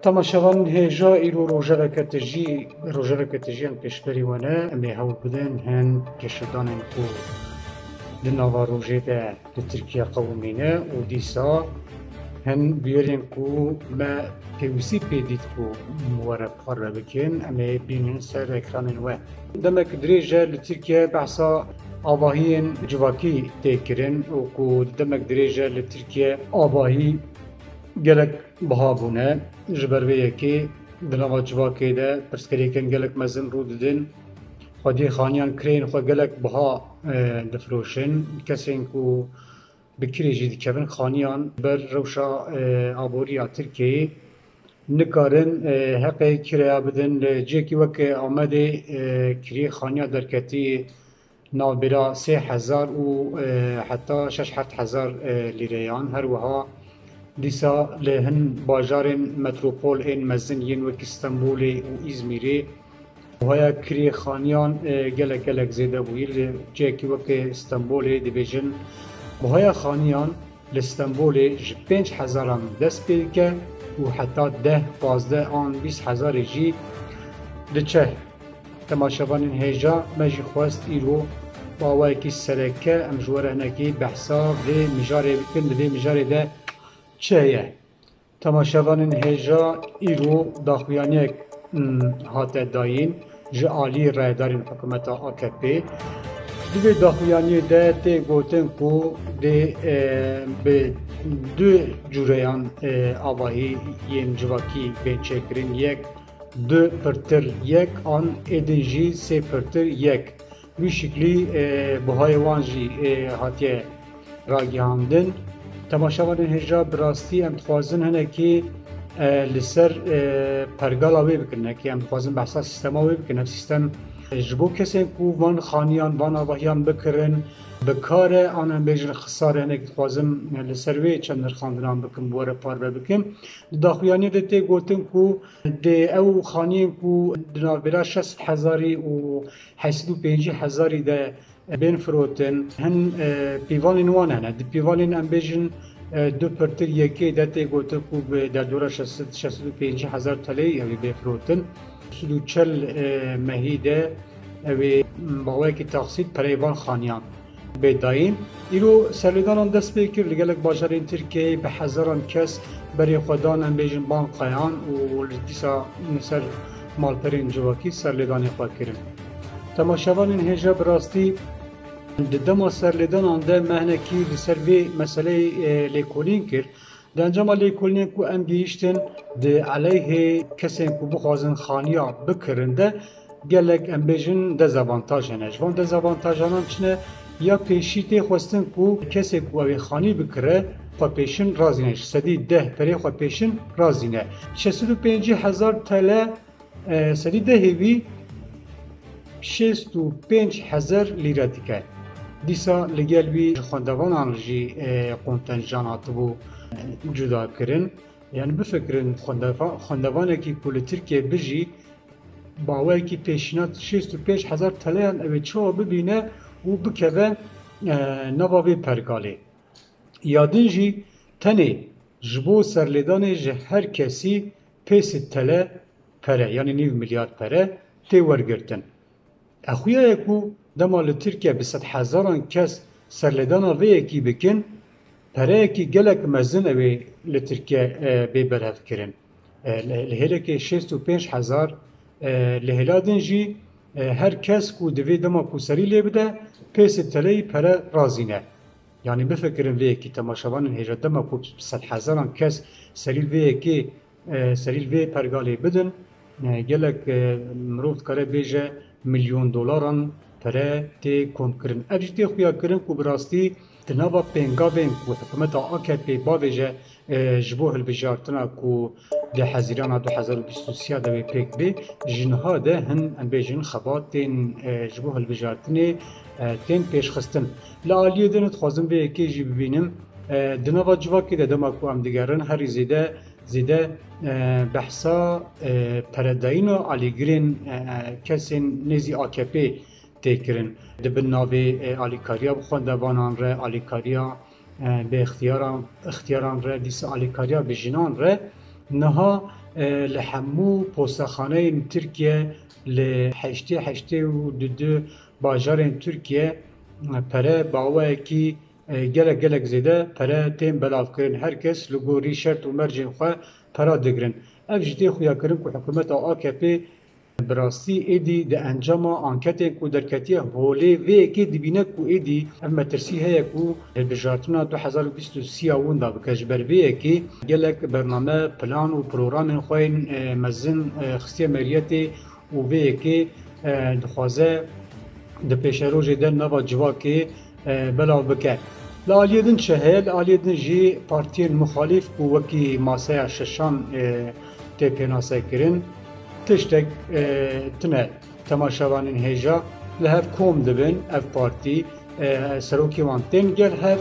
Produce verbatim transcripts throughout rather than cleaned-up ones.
Temaşevanên hêja, îro rojeveke tijî, rojeveke tijî em pêşberî we ne. Em ê hewl bidin hin geşedanên ku di nava rojê de li Tirkiye qewimîne û dîsa hin bûyerên ku me pêwîstî pê dît ku were parve bikin, em ê bînin ser ekranên we. Demek dirêj e li Tirkiye behsa avahiyên civakî tê kirin û ku demek dirêj e li Tirkiye avahî gelek biha bûne. Ji ber vê yekê di nava civakê de pirsgirêkên gelek mezin rû didin. Xwediyê xaniyan kireyên xwe gelek biha, e, difiroşin. Kesên ku bi kirê jî dikevin xaniyan ber rewşa, e, aboriya Tirkiyeyê nikarin, e, heqê kireya bidin. Li cihekî weke Amedê, e, kiriyê xaniya derketî navbera sê hezar û, e, heta şeş heft hezar, e, lîreyan. Her wiha dîsa li hin bajarên metropol ên mezin yên wekî Stenbolê û Îzmîrê buhaya kirê xaniyan, e, gelek gelek zêde bûyî. Li cihekî weke Stenbolê dibêjin buhaya xaniyan li Stenbolê ji pênc hezaran dest pê dike û heta deh, pazdeh an bîst hezarê jî diçe. Temaşevanên hêja, me jî xwest îro bi awayekî sereke em ji we re hinekî behsa vê mijarê bikin. Di vê mijarê de çi heye? Temaşevanên hêja, îro daxuyaniyek, hmm, hate dayîn ji alî rayedarên hikûmeta A K P. Di vê daxuyaniyê de tê gotin ku dê, e, bi du cûreyan, e, avahî yên civakî bên çêkirin. Yek du pirtir yek an êdin jî sê pirtir yek. Wî şiklî, e, buhayê wan jî, e, hatiye ragihandin. Temaşevanên hêja, bi rastî em dixwazin hinekî, e, li ser, e, pergala wê bikin. Hinekî em dixwazin behsa sîstema wê bikin. Ev sîstem, e, ji bo kesên ku van xaniyan, van avahiyan bikirin, bi kar e, an em bêjin xisar e, hinekî dixwazim, e, li ser wê çend nirxandinan bikim, bi we re parve bikim. Di daxuyaniyê de tê gotin ku dê ew xaniyên ku di navbera şeş sed hezarî û heşt sed û pêncî hezarî de bên firotin, hin, e, pîvanên wan hene. Di pîvanên em bêjin, e, du pirtir yekê de tê gotin ku bi derdora şeş sed, şeş sed û pêncî hezar teleyî ew ê bê firotin. Sed û çel, e, mehî de ew ê bawayekî taksît pereyê van xaniyan bê dayîn. Îro serlêdanan dest pê kir li gelek bajarên Tirkiyeyê, bi hezaran kes berê xwe dan, em bêjin, bankayan û li dîsa li ser malperên civakî serlêdanê xwe kirin. Temaşevanên hêja, bi rastî di dema serlêdanan de me hinekî li ser vê meseleyê, e, lêkolîn kir. Di encama lêkolînê ku em gihîştin di eleyhê kesên ku bixwazin xaniya bikirin de gelek, em bêjin, dezavantaj hene. Ji van dezavantajanan çi ne? Ya pêşî tê xwestin ku kesê ku ew ê xanî bikire, xwe pêşin razîne, ji sedî deh perê xwe pêşin razîne. Şeş sed û pêncî hezar T L, e, sedî dehê wî şêst û pênc hezar lîre dike. Dîsa li gel wî ji xwendevanan jî, e, kontenjan hatibû, e, cuda kirin. Yani bifikirin, xwendeva-, xwendevanekî ku li Tirkiye bijî, bi awayekî pêşîna şêst û pênc hezar teleyan ew ê çawa bibîne û bikeve, e, nava vê pergalê. Ya din jî tenê ji bo serlêdanê ji her kesî pênc sed tele pere, yani nîv milyar pere tê wergirtin. E, xuya ye ku dema li Tirkiye bi sedhezaran kes serlêdana vê yekî bikin, pereyekî gelek mezin ew ê li Tirkiye, e, bê berhevkirin. E, li, li hêlekê şêst û pênc hezar, e, li hêla din jî, e, her kes ku divê dema ku serî lê bide, pênc sed teleyî pere razîne. Yanî bifikirin vê yekî, temaşevanên hêja, dema ku bi sedhezaran kes serî vê yekê, e, serî vê pergalê bidin, e, gelek, e, mirov dikare bêje milyon dolaran pere tê komkirin. Ev jî tê xuyakirin ku bi rastî di nava pêngavên ku hikûmeta A K P bavêje, e, ji bo hilbijartina ku di Hezîrana du hezar û bîst û sê de wê pêk bê, ji niha de hin, em bêjin, xebat tên, e, ji bo hilbijartinê, e, tên pêşxistin. Li aliyê din dixwazim vê yekê jî bibînim. E, di nava civakê de dema ku em digerin, herî zêde, zêde, e, behsa, e, peredayîna alîgirên, e, kesên nêzî A K P tê kirin. Di bin navê, e, alîkariya bi xwendevanan re, alîkariya, e, bi ixtiyaran, ixtiyaran re, dîsa alîkariya bi jinan re, Niha, e, li hemû postexaneyên Tirkiye, li heştê heştê û du du bajarên Tirkiye, e, pere bi awayekî, e, gelek, gelek zêde pere tên belavkirin. Her kes li gorî şert û mercên xwe pera digirin. Ev jî tê xuyakirin ku hikûmeta A K P bi rastî êdî di encama anketên ku derketiye holê vê yekê dibîne ku êdî ev metirsî heye ku hilbijartina du hezar û bîst û sê ya winda bike. Ji ber vê yekê gelek bername, plan û programên xwe yên, e, mezin, e, xistiye meriyetê û vê yekê, e, dixwaze di pêşerojê de nava civakê, e, belav bike. Li aliyê din çi heye? Li aliyê din jî partiyên muxalîf ku wekî maseya şeşan, e, tê pênasekirin, tiştek, e, tune. Temaşevanên hêja li hev kom dibin, ev partî, e, serokê wan tên gel hev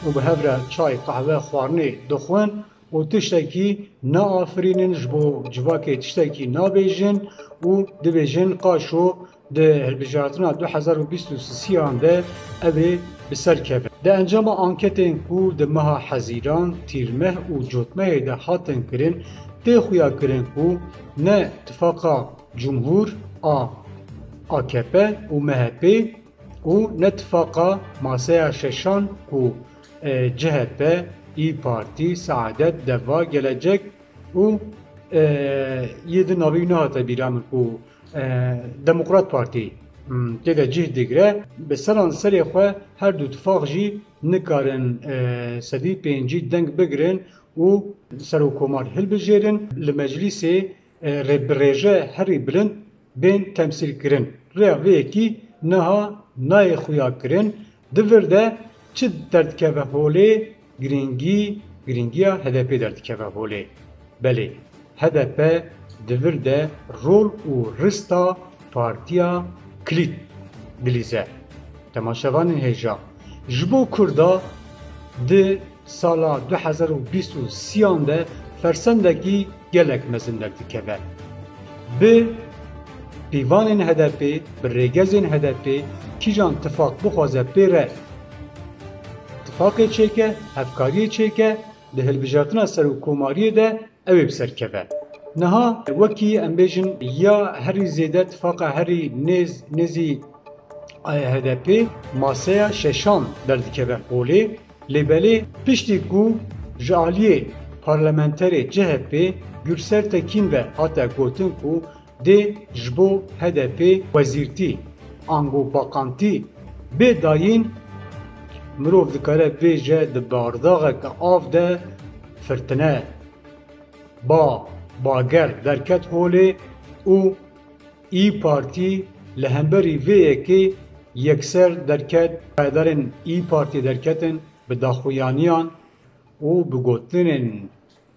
û bi hev re çay, qehwe, xwarinê dixwin û tiştekî naafirînin, ji bo civakê tiştekî nabêjin û dibêjin qaşo di hilbijartina du hezar û bîst û sisiyan de ev ê bi ser keve. Di encama anketên ku di meha Hezîran, Tîrmeh û Cotmehê de hatin kirin, tê xuya kirin ku ne tifaqa Cumhur a A K P û M H P û ne tifaqa maseya şeşan ku, e, C H P, İYİ Parti, Saadet, Deva, Gelecek û, e, yê din navê wî nehate bîra min ku, e, Demokrat Partî, hmm, tê de cih digire. Bi seran serê xwe her du tifaq jî nikarin, e, sedî pêncî deng bigirin û serokkomar hilbijêrin. Li meclîsê, e, rê-, bi rêje herî bilind bên temsîlkirin. Rêya vê yekî niha nayê xuyakirin. Di vir de çi derdikeve holê? Girîngî, girîngiya H D P derdikeve holê. Belê, H D P di vir de rol û rista partiya kilît dilîze. Temaşevanên hêja, ji bo Kurda di sala du hezar û bîst û sêyan de fersendekî gelek mezin derdikeve. Bi pîvanên H D P, bi rêgezên H D P, kîjan tifaq bixwaze pê re tifaqê çêke, hevkariyê çêke, di hilbijartina serokkomariyê de ew ê bi ser keve. Niha wekî em bêjin ya herî zêde tifaqa herî nêz-, nêzî H D P maseya şeşan derdikeve holê, lê belê piştî ku ji aliyê parlamenterê C H P Gürsel Tekîn ve hate gotin ku dê ji bo H D P wezîrtî ango baqantî bê dayîn, mirov dikare bêje di bardaxeke av de firtine, ba, bager derket holê û İYİ Partî li hemberî vê yekê yekser derket, payedarên İYİ Partî derketin bi daxuyaniyan û bi gotinên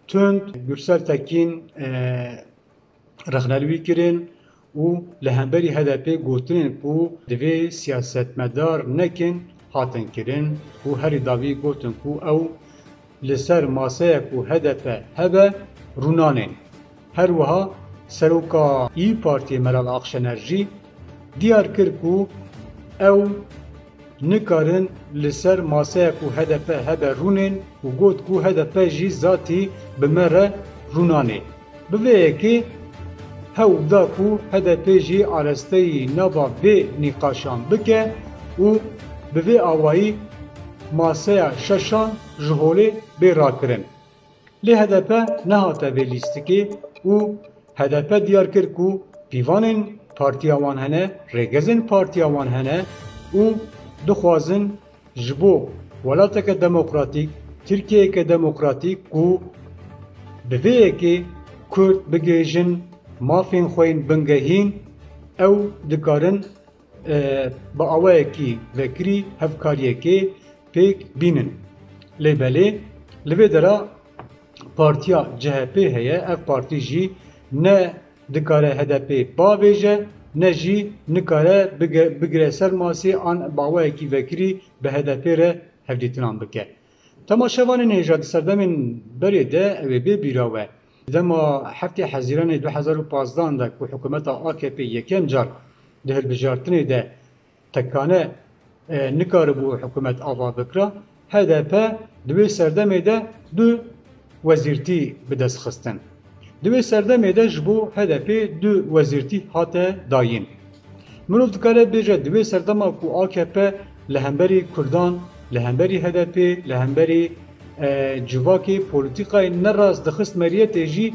tund. Gürsel Tekîn, e, rexne li wî kirin û li hemberî H D P gotinên ku divê siyasetmedar nekin hatin kirin û herî dawî gotin ku ew li ser maseyek ku H D P hebe rûnanên. Her wiha Seroka İYİ Partiyê Meral Akşener jî diyar kir ku ew nikarin li ser maseyek ku H D P hebe rûnên û got ku H D P jî zatî bi me re rûnanê. Bi vê yekê hewl da ku H D P jî aresteyî nava vê nîqaşan bike û bi vê awayî maseya şeşan ji holê bê rakirin. Lê H D P nehate vê lîstikê û H D P diyar kir ku pîvanên partiya wan hene, rêgezên partiya wan hene û dixwazin ji bo welateke demokratîk, Tirkiyeyeke demokratîk ku bi vê yekê Kurd bigihêjin mafên xwe yên bingehîn, ew dikarin, e, bi awayekî vekirî hevkariyekê pêk bînin. Lê belê li vê dera partiya C H P heye, ev partî jî ne dikare H D P bavêje, ne jî nikare bige-, bigire ser masê an bi awayekî vekirî bi H D P re hevdîtinan bike. Temaşevanên hêja, di serdemên berê de ew ê bê bîra we. Dema heftê Hezîranê du hezar û pazdeh de ku hikûmeta A K P yekem car di hilbijartinê de tekane, e, nikaribû hikûmet ava bikira, H D P di wê serdemê de du wezîrtî bi dest xistin. Di wê serdemê de ji bo H D P du wezîrtî hate dayîn. Mirov dikare bêje di wê serdema ku A K P li hemberî Kurdan, li hemberî H D P, li hemberî, e, civakê polîtîkayê nerast dixist meriyetê jî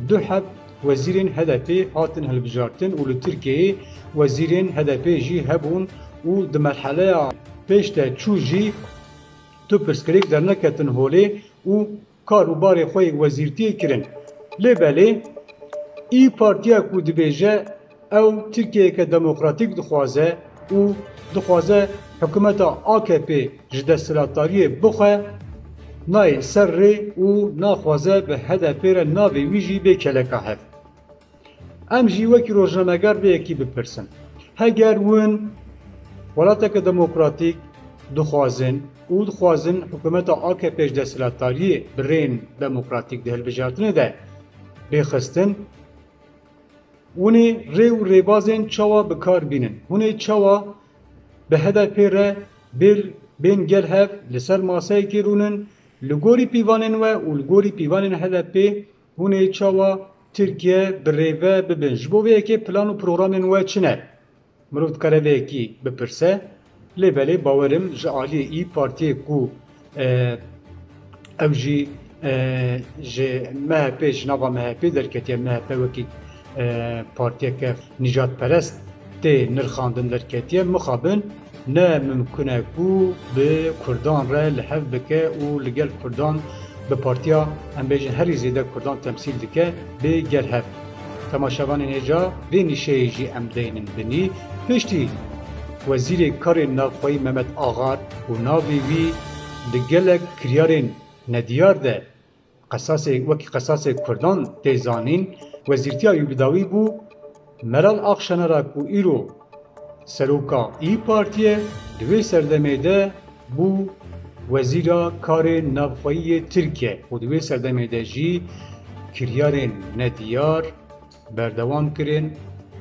du heb wezîrên H D P hatin hilbijartin û li Tirkiyeyê wezîrên H D P jî hebûn û di merheleya pêş de çû jî tu pirsgirêk derneketin holê û kar û barê xwe yê wezîrtiyê kirin. Lê belê, Î Partiya ku dibêje ew Tirkiyeyeke demokratîk dixwaze û dixwaze hikûmeta A K P ji desthilatdariyê bixwe, nayê ser rê û naxwaze bi H D P re navê wî jî bê keleka hev. Em jî wekî rojnameger vê yekî bipirsin. Heger win welateke demokratîk dixwazin û dixwazin hikûmeta A K P ji desthilatdariyê bi rêyên demokratîk di hilbijartinê de bê xistin, hûn ê rê û rêbazên çawa bi kar bînin? Hûn ê çawa bi H D P re bêl-, bên gel hev li ser maseyekê rûnin, li gorî pîvanên we û li gorî pîvanên H D P hûn ê çawa Tirkiye bi rêve bibin? Ji bo vê yekê plan û programên we çi ne? Mirov dikare vê yekî bipirse, lê belê bawerim ji aliyê Î Partiyê ku, e, ew jî, e, ji M H P, ji nava M H P derketiye, M H P wekî, e, partiyeke nîjadperest tê nirxandin derketiye, mixabin ne mimkun e ku bi Kurdan re li hev bike û li gel Kurdan bi partiya, em bêjin, herî zêde Kurdan temsîl dike, bê gel hev. Temaşevanên hêja vê nîşeyê jî em deynin binî. Piştî Wezîrê Karên Navxweyî Mehmet Axar û navê wî di gelek kiryarên nediyar de qesasê, wekî qesasê Kurdan tê zanîn, wezîrtiya wî bi dawî bû. Meral Akşener'a ku îro seroka Î Partî ye, di wê serdemê de bû Wezîra Karên Navxweyî yê Tirkiye û di wê serdemê de jî kiryarên nediyar berdewam kirin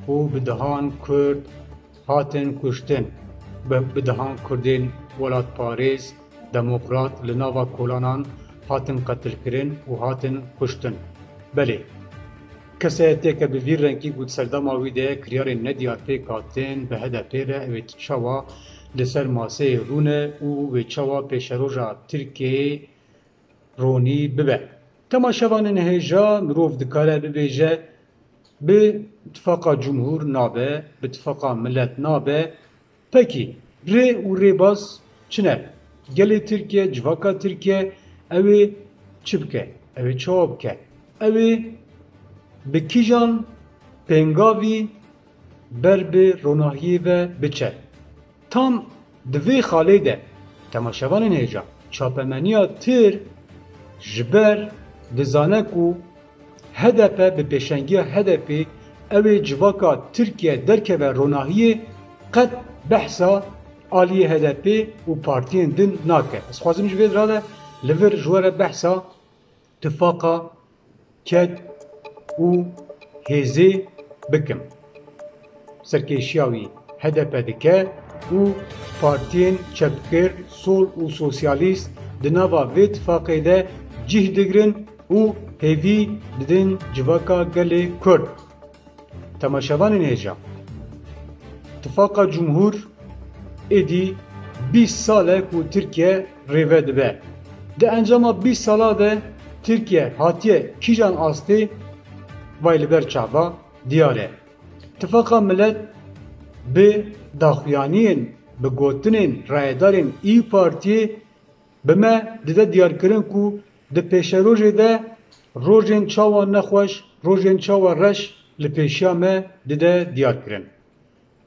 û bi dehan Kurd hatin kuştin. Bi, bi dehan Kurdên welatparêz, demokrat li nava kolanan hatin qetilkirin û hatin kuştin. Belê, kesayetiyeke bi vî rengî ku di serdema wî de kiryarên nediyar pêk hatin bi H D P re, ew ê çawa li ser maseyê rûne û wê çawa pêşeroja Tirkiyeyê ronî bibe. Temaşevanên hêja, mirov dikare bibêje, bi tifaqa cumhur nabe, bi tifaqa milet nabe. Pekî, rê û rêbaz çi ne? Gelê Tirkiye, civaka Tirkiye, ew ê çi bike? Ew ê çawa bike? Ew ê bi kîjan pêngavî ber bi ronahiyê ve biçe? Tam di vê xalê de, temaşevanên hêja, çapemeniya Tirk ji ber dizane ku H D P, bi pêşengiya H D P, ew ê civaka Tirkiye derkeve ronahiyê, qet behsa aliyê H D P û partiyên din nake. Ez xwazim ji vê re li vir ji we re behsa tifaqa ked û hêzê bikim. Serkêşiya wî H D P dike û partiyên çepgir, sol û sosyalîst di nava vê tifaqê de cih digirin û hêvî didin civaka gelê Kurd. Temaşevanên hêja, Tifaqa Cumhur êdî bîst sal e ku Tirkiye rêve dibe. Di encama bîst sala de Tirkiye hatiye kîjan astê, vay li ber çava diyar e. Tifaqa Milet bi daxuyaniyên, bi gotinên rayedarên Î Partiyê bi me dide diyarkirin ku di pêşerojê de rojên çawa nexweş, rojên çawa reş li pêşiya me dide diyarkirin.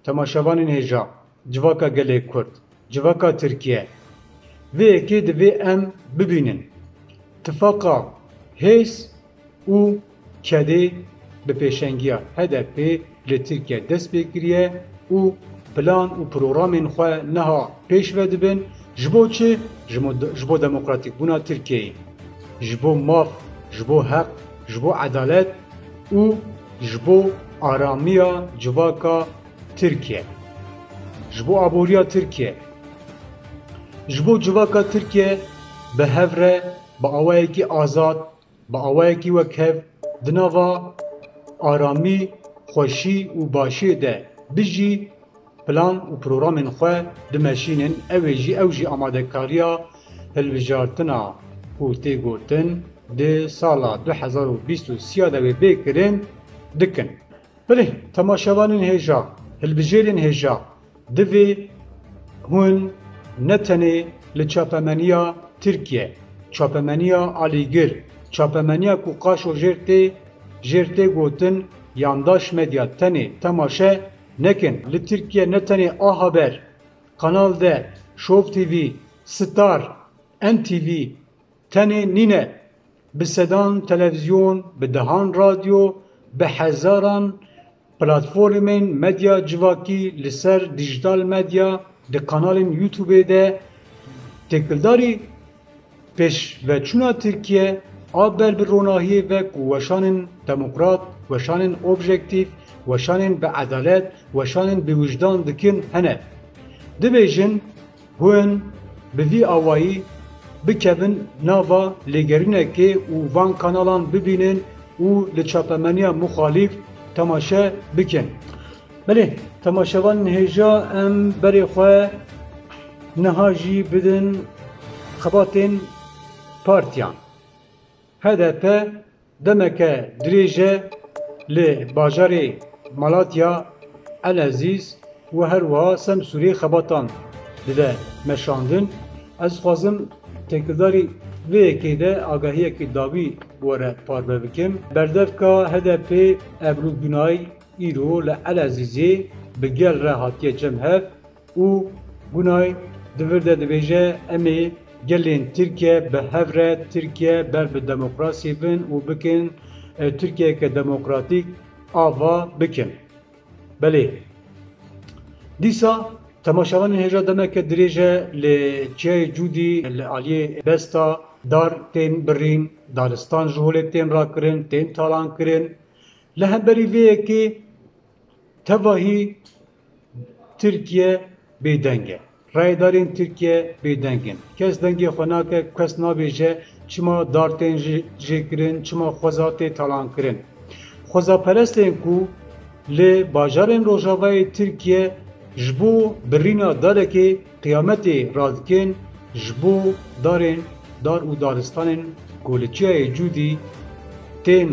Temaşevanên hêja, civaka gelê Kurd, civaka Tirkiye, vê yekê divê em bibînin. Tifaqa hêz û kedê bi pêşengiya H D P li Tirkiye dest pê kiriye û plan û programên xwe niha pêş ve dibin. Ji bo çi? Ji bo, ji bo demokratîkbûna Tirkiyeyê, ji bo maf, ji bo heq, ji bo edalet û ji bo aramiya civaka Tirkiye, ji bo aboriya Tirkiye, ji bo civaka Tirkiye bi hev re, bi awayekî azad, bi awayekî wekhev di nava aramî, xweşî û başiyê de bijî, plan û programên xwe dimeşînin. Ew ê jî, ew jî amadekariya hilbijartina ku tê gotin di sala du hezar û bîst û sê de wê bê kirin dikin. Belê, temaşevanên hêja, hilbijêrên hêja, divê hûn ne tenê li çapemeniya Tirkiye, çapemeniya alîgir, çapemeniya ku qaşo jêr tê, jêr tê gotin Yandaş Medya, tenê temaşe nekin. Li Tirkiye ne tenê A Haber, Kanal D, Show T V, Star, N T V, tenê nîne. Bi sedan televîzyon, bi dehan radyo, bi hezaran platformên medya civakî li ser dîjîtal medya, di kanalên YouTube de têkildarî pêşveçûna Tirkiye a ber bi ronahiyê ve ku weşanên demokrat, weşanên objektîf, weşanên bi edalet, weşanên bi wijdan dikin hene. Dibêjin, hûn bi vî awayî bikevin nava lêgerînekê û van kanalan bibînin û li çapemeniya muxalîf temaşe bikin. Belê, temaşevanên hêja, em berê xwe niha jî bidin xebatên partiyan. H D P demeke dirêj e li bajarê Malatya, Elezîz û her wiha Semsûrê xebatan dide meşandin. Ez dixwazim têkildarî vê yekê de agahiyekî dawî were parve bikim. Berdevka H D P Ebru Günay îro li Elezîzê bi gel re hatiye cem hev û Günay di vir de dibêje, em ê gelên Tirkiye bi hev re Tirkiye ber bi demokrasiyê bin û bikin, e, Tirkiyeyeke demokratîk ava bikin. Belê. Dîsa temaşevanên hêja demeke dirêj e li Çiyayê Cûdî li aliyê Besta dar tên birîn, daristan ji holê tên rakirin, tên talankirin. Li hemberî vê yekê tevahî Tirkiye bêdeng e. Rayedarên Tirkiye bêdeng in. Kes dengê xwe nake, kes nabêje çima dar tên jê-, jêkirin, çima xweza tê talankirin. Xwezaperestên ku li bajarên rojavayê Tirkiye ji bo birîna darekê qiyametê radikin, ji bo darên, dar û daristanên ku li Çiyayê Cûdî tên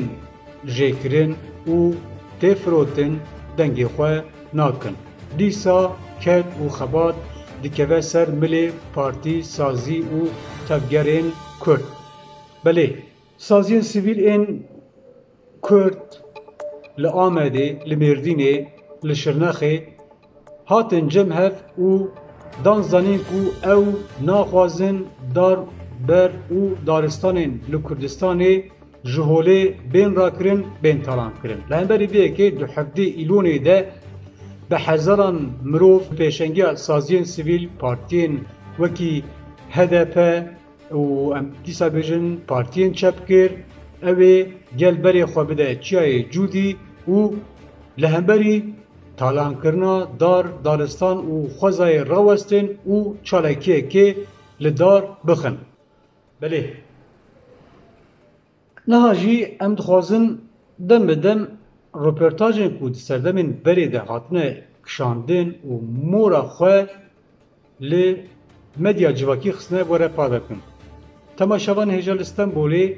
jêkirin û tê firotin dengê xwe nakin. Dîsa ked û xebat dikeve ser milê partî, sazî û tevgerên Kurd. Belê, saziyên sivîl ên Kurd li Amedê, li Mêrdînê, li Şirnexê hatin cem hev û dan zanîn ku ew naxwazin dar, ber û daristanên li Kurdistanê ji holê bên rakirin, bên talankirin. Li hemberî vê yekê di hevdê Îlonê de bi hezaran mirov pêşengiya saziyên sivîl, partiyên wekî H D P û em dîsa bêjin partiyên çepgir, ew ê gel berê xwe bide Çiyayê Cûdî û li hemberî talankirina dar, daristan û xwezayê rawestin û çalakiyekê li dar bixin. Belê. Niha jî em dixwazin dem bi dem roportajên ku di serdemên berê de hatine kişandin û mora xwe li medya civakî xistine were parve bikin. Temaşevan hêja li Stenbolê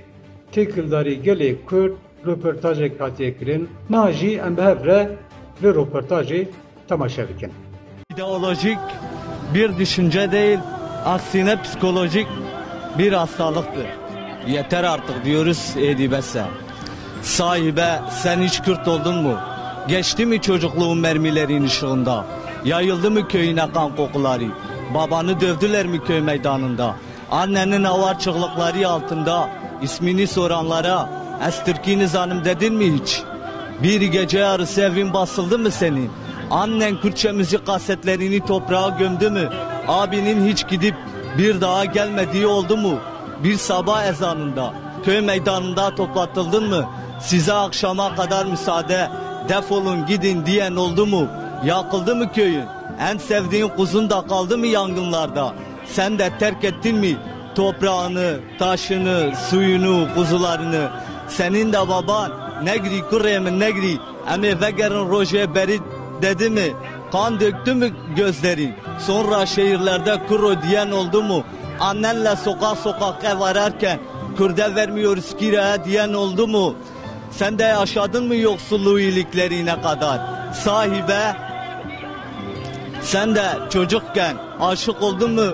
têkildarî gelê Kurd roportajek hatiye kirin. Niha jî em bi hev re vê roportajê temaşe bikin. İdeolojik bir düşünce değil, aksine psikolojik bir hastalıktır. Yeter artık diyoruz, êdî bes e. Sahibe, sen hiç Kürt oldun mu? Geçti mi çocukluğun mermilerin ışığında? Yayıldı mı köyüne kan kokuları? Babanı dövdüler mi köy meydanında? Annenin avar çığlıkları altında ismini soranlara, "Ez Türk'ünüz hanım" dedin mi hiç? Bir gece yarısı evin basıldı mı senin? Annen Kürtçe müzik kasetlerini toprağa gömdü mü? Abinin hiç gidip bir daha gelmediği oldu mu? Bir sabah ezanında köy meydanında toplatıldın mı? "Size akşama kadar müsaade, defolun gidin" diyen oldu mu? Yakıldı mı köyün? En sevdiğin kuzun da kaldı mı yangınlarda? Sen de terk ettin mi toprağını, taşını, suyunu, kuzularını? Senin de baban, negri kurê min negri, em ê vegerin rojê berî dedi mi? Kan döktü mü gözlerin? Sonra şehirlerde kuro diyen oldu mu? Annenle sokak sokak ev ararken, Kürde vermiyoruz kiraya diyen oldu mu? Sen de yaşadın mı yoksulluğu iliklerine kadar? Sahibe, sen de çocukken aşık oldun mu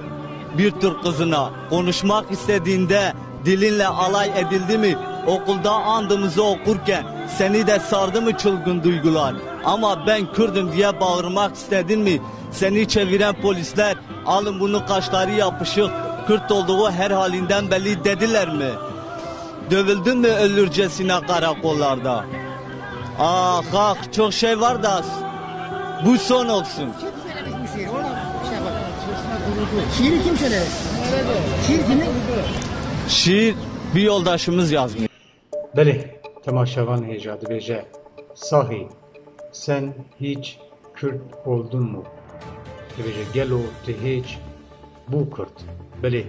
bir Türk kızına? Konuşmak istediğinde dilinle alay edildi mi? Okulda andımızı okurken seni de sardı mı çılgın duygular? Ama ben Kürdüm diye bağırmak istedin mi? Seni çeviren polisler, alın bunu, kaşları yapışık, Kürt olduğu her halinden belli dediler mi? Dövüldün mü ölürcesine karakollarda? Ah ah, çok şey var da bu son olsun. Kim söylemiş bu şiiri? Ona şey yapalım. Şiiri kim söyledi? Şiir kimin? Şiir bir yoldaşımız yazmış. Belê, temaşevan hêja dibêje, Sahî, sen hiç Kürt oldun mu? Dibêje, gelo tu hiç bû Kurd? Belê.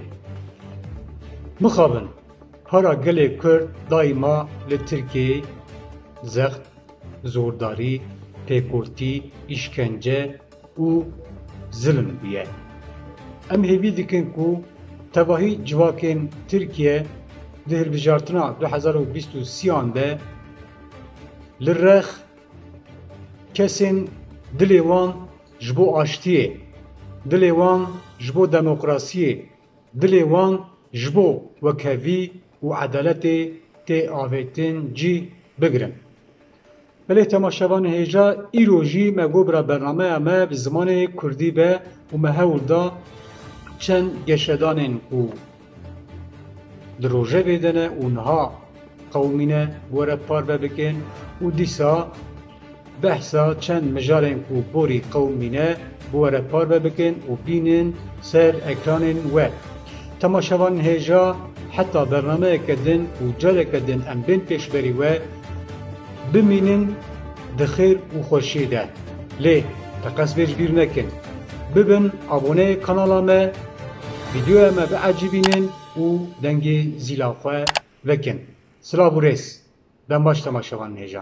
Mixabin, para gelê Kurd daîma li Tirkiyeyê zext, zordarî, pêkotî, îşkence û zilim bûye. Em hêvî dikin ku tevahî civakên Tirkiye di hilbijartina du hezar û bîst û sêyan de li rex kesên dilê wan ji bo aştiyê, dilê wan ji bo demokrasiyê, dilê wan ji bo wekhevî û edaletê tê avêtin cî bigirin. Belê temaşevanê hêja, îro jî me got bira bernameya me bi zimanê kurdî be û me hewl da çend geşedanên ku di rojevê de ne û niha qewimîne bi we re parve bikin û dîsa behsa çend mijarên ku borî qewimîne bi we re parve bikin û bînin ser ekranên we. Temaşevanên hêja, heta bernameyeke din û careke din em bên pêşberî we, bimînin di xêr û xweşiyê de. Lê teqez vê ji bîr nekin. Bibin aboneyê kanala me, vîdeoya me biecibînin û dengê zîla xwe vekin. Silav û rêz. Dem baş temaşevanên hêja.